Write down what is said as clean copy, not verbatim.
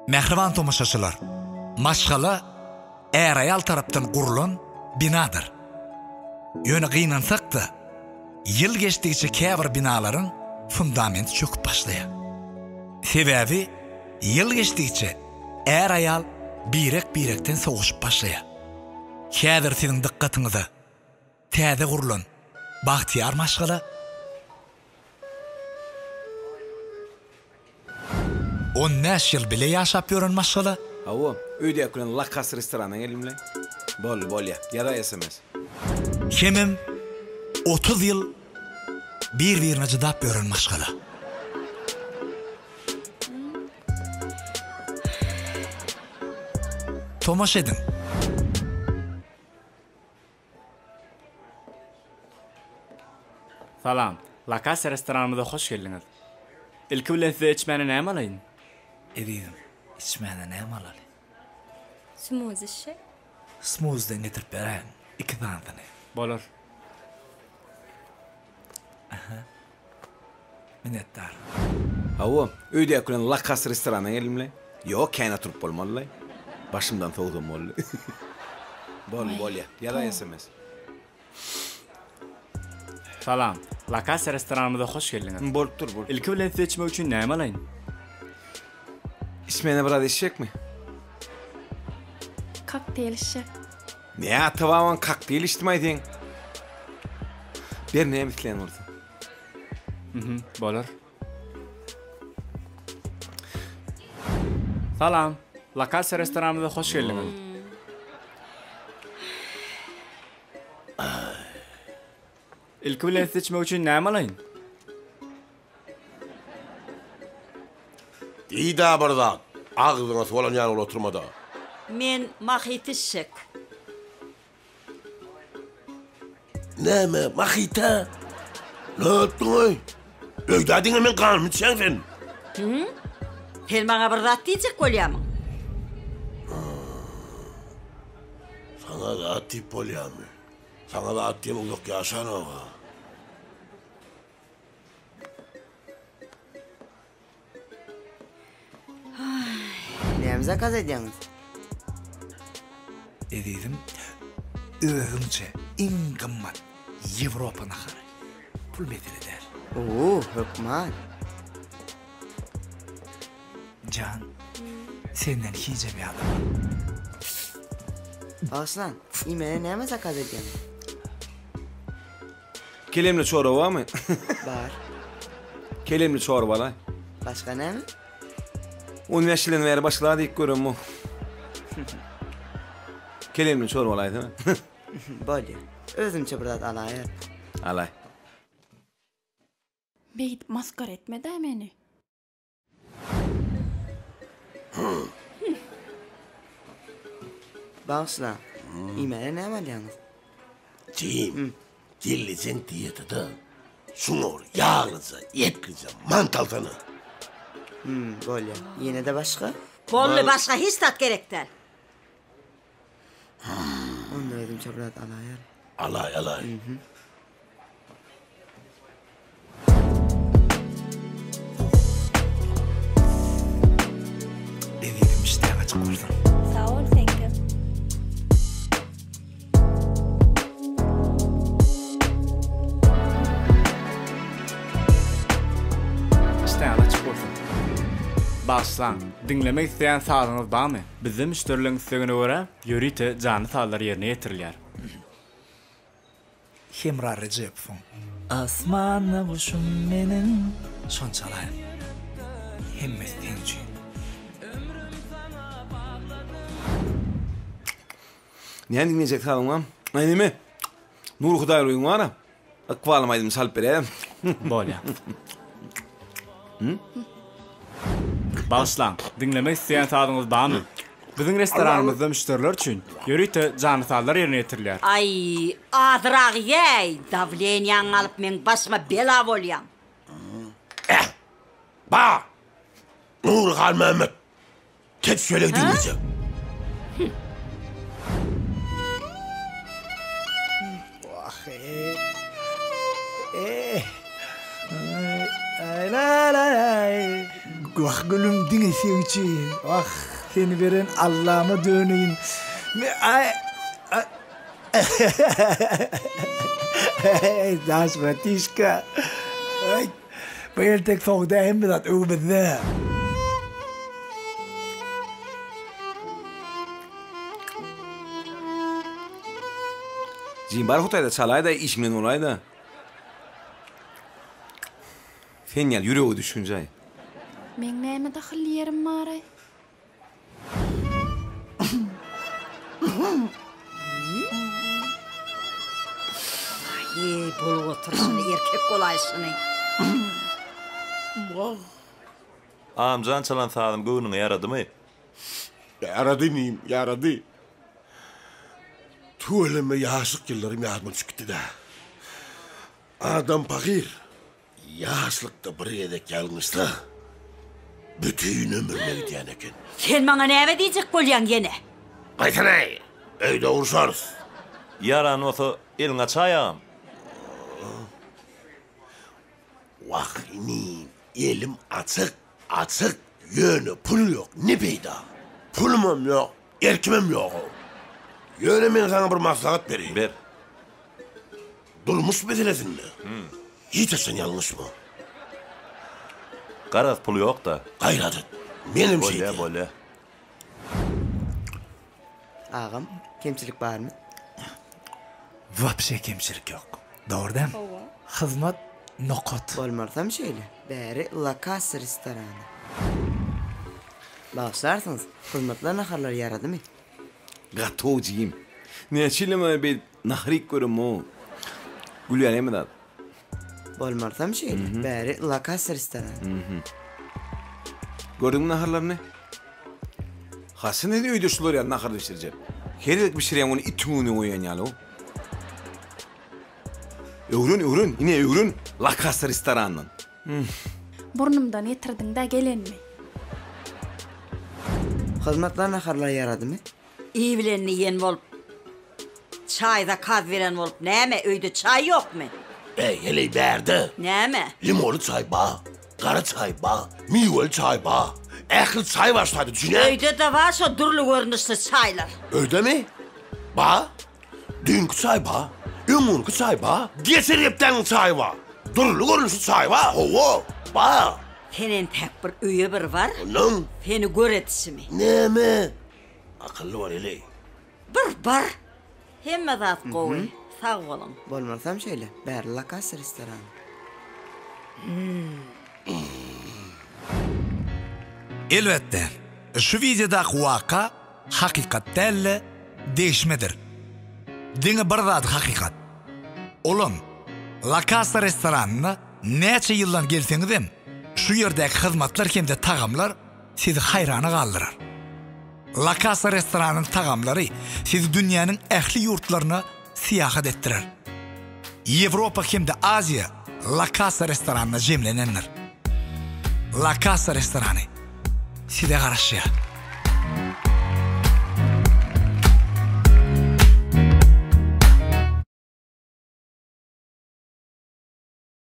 Mähriban tomaşaçylar, maşgala är-aýal tarapdan gurlan binadyr. Ýöne gynansak-da, ýyl geçdigiçe käbir binalaryň fundamenti çöküp başlaýar. Sebäbi ýyl geçdigiçe är-aýal birek-birekden sowaşyp başlaýar. Häzir siziň dykgatyňyza täze gurlan bagtyýar maşgala, 15 ýyl bile ýaşap ýören maşgala. Hawa, öýdäki bilen La Kas restorana geldim-le. Boldy, bolýa. Ýazaý sms. Hemem 30 ýyl bir-birine jydap ýören maşgala. Tomaşa ediň. Salam, La Casa restoranymyza hoş geldiňiz. Ilki bilen size içmäne näme alaýyn? Ezizim, içmäne näme alaly? Smuzi içjek. Smuziden getirip beräýiň, iki sanysyny. Bolar. Aha. Minnetdar. Hawa, öýdäki bilen La Casa restorana geldim-le. Ýok, kän oturyp bolmaly-laý. Başymdan sowsam boldy. Boldy, bolýa. Ýazaý sms. Salam. La Casa restoranymyza hoş geldiňiz. Bolup dur, bolup. Ilki bilen size içmek üçin näme alaýyn? Içmäne biraz içjekmi? Kokteýl içjek. Ne ata-babaň kokteýl içdim-aý seň. Ber näme isleýän bolsa. Mhm, bolar. Salam. La Casa restoranymyza hoş geldiňiz. Ilki bilen size içmek üçin näme alaýyn? Diý-dä bir zat, agzyňa suw alan ýaly bolup oturma-da. Men mahit içjek. Näme, mahit-ä? Nätdiň-eý? Öýde diňe meň ganymy içýäň sen. Hü? Sen maňa bir zat diýjek bolýamyň? Saňa zat diýip bolýamy? Saňa zat diýen uzak ýaşanok-a. Näme zakaz edýäňiz? Ezizim, özüňçe iň gymmat Ýewropa nahary. Pul mesele däl. Oo, hökman. Jan, senden hijem ýadaman. Bagyşlaň, iýmäne näme zakaz edýäňiz? Kelemli çorba barmy? Bar. Kelemli çorba alaý. Başga näme? 15 ýyldan bäri başga zat iýip göremok. Kelemli çorba alaýsana. Bolýar. Özümçe bir zat alaýaryn. Alaý. Beýdip masgara etme-dä meni. Bagyşla, iýmäne näme alýaňyz? Jim, gelnejeň diýetada, şuňa bir ýaglyja, etlije mant alsana. Hum, bolýa. Ýene-de başga? Boldy, başga hiç zat gerek däl. Onda özümçe bir zat alaýaryn. Alaý, alaý. Ezizim işdäň açyk bolsun. Sag bol seňkem. Işdäňiz açyk bolsun. Bagyşlaň, diňlemek isleýän sazyňyz barmy? Bizde müşderileriň islegine görä ýörite janly sazlar ýerine ýetirilýär. Hemra Rejepowyň Asmanda guşum meniň şony çalaýyn. Hemmesi seň üçin. Näme diňlejek sazyň bar? Aý neme? Nury Hudaýgulyň bar-a. Ykbalym aýdymy çalyp beräýem. Bolýa. Bagyşlaň, diňlemek isleýän sazyňyz barmy? Biziň restoranymyzda müşderiler üçin ýörite janly sazlar ýerine ýetirilýär. Aý, azyrak iýäý, dawleniýaňy alyp meň başyma bela bolýaň. Eh! Ba! Nury Halmämmet! Tek şöyle dinleyeceğim. Wah ey. Ey. Ay, la la lay. Wah gülüm diňe seň üçin. Wah seni beren Allama döneýin. Aý. Eý daş bratişka. Aý. Bu entek soň däl hemme zat öňümizde. Jim bar hutaýda çalaýda işiňden bolaýda. Sen ýaly ýürege düşgünjaý. Meň näme dahylly ýerim baraý? Aý, bolup oturyşyny, erkek bolaýşyny. Amjan çalan sazym göwnüňe ýaradymy? Ýarady inim, ýarady. Tüweleme ýaşlyk ýyllarym ýadyma düşüp gitdi-dä. Adam pahyr ýaşlykda bir gezek ýalňyşsa, bütin ömrüne gidýän eken. Sen maňa näme diýjek bolýaň ýene? Gaýtanaý, öýde urşarys. Ýaran bolsa, eliňi açaý agam. Wah, inim, elim açyk, açyk, ýöne pul ýok, ne peýda? Pulumam ýok, erkimem ýog-ow. Ýöne men saňa bir maslahat bereýin. Ber. Durmuş meselesinde hiç haçan ýalňyşma. Garaz pul ýok-da. Gaýrat et. Menem Bolýa, şeýdýän. bolýa. Agam, kemçilik barmy? Wapşe kemçilik ýok. Dogry dämi? Hawa. Hyzmat nokat. Bolmalysam şeýle. Bäri La Casa restorany. Bagyşlarsyňyz, hyzmatlar naharlar ýaradymy? Gatow jigim. Näçe ýyldan bäri beýdip nahar iýip göremok. Gülýän hemme zat. Bolmalysam şeýle. Bäri La Casa restorany. Gördüňmi naharlaryny? Haçan indi öýde şular ýaly nahar bişirjek? Her gezek bişirýäň ony itiň öňüne goýýan ýaly-ow. Öwren, öwren, ine öwren La Casa restoranyndan. Burnumdan getirdiň-dä gelenimi. Hyzmatlar naharlar ýaradymy? Iýibilenini iýen bolup, çaý zakaz beren bolup näme öýde çaý ýokmy? Eý, heleý bärde. Näme? Limonly çaý ba, gara çaý ba, miweli çaý ba. Ähli çaý bar şu taýda, düşünýäňmi? Öýde-de bar şo dürli görnüşli çaýlar. Öýdemi? Ba. Düýnki çaý ba, öňňünki çaý ba, geçen hepdäniň çaýy ba. Dürli görnüşli çaý ba, hawa, ba. Sen entäk bir öýe bir bar. Onnoň? Seni gör edişimi. Näme? Akylly bol, heleý. Bir bar. Hemme zat gowy. Sag boluň. Bolmalysam şeýle. Bäri La Casa restorany. Elbetde, şu wideodaky waka hakykat däl-de, degişmedir. Diňe bir zat hakykat. Olam, La Casa restoranyna näçe ýyldan gelseňizem, şu ýerdäki hyzmatlar hem-de tagamlar sizi haýrana galdyrar. La Casa restoranyň tagamlary sizi dünýäniň ähli ýurtlaryna syýahat etdirer. Ýewropa hem-de Aziýa La Casa restoranynda jemlenendir. La Casa restorany size garaşýar.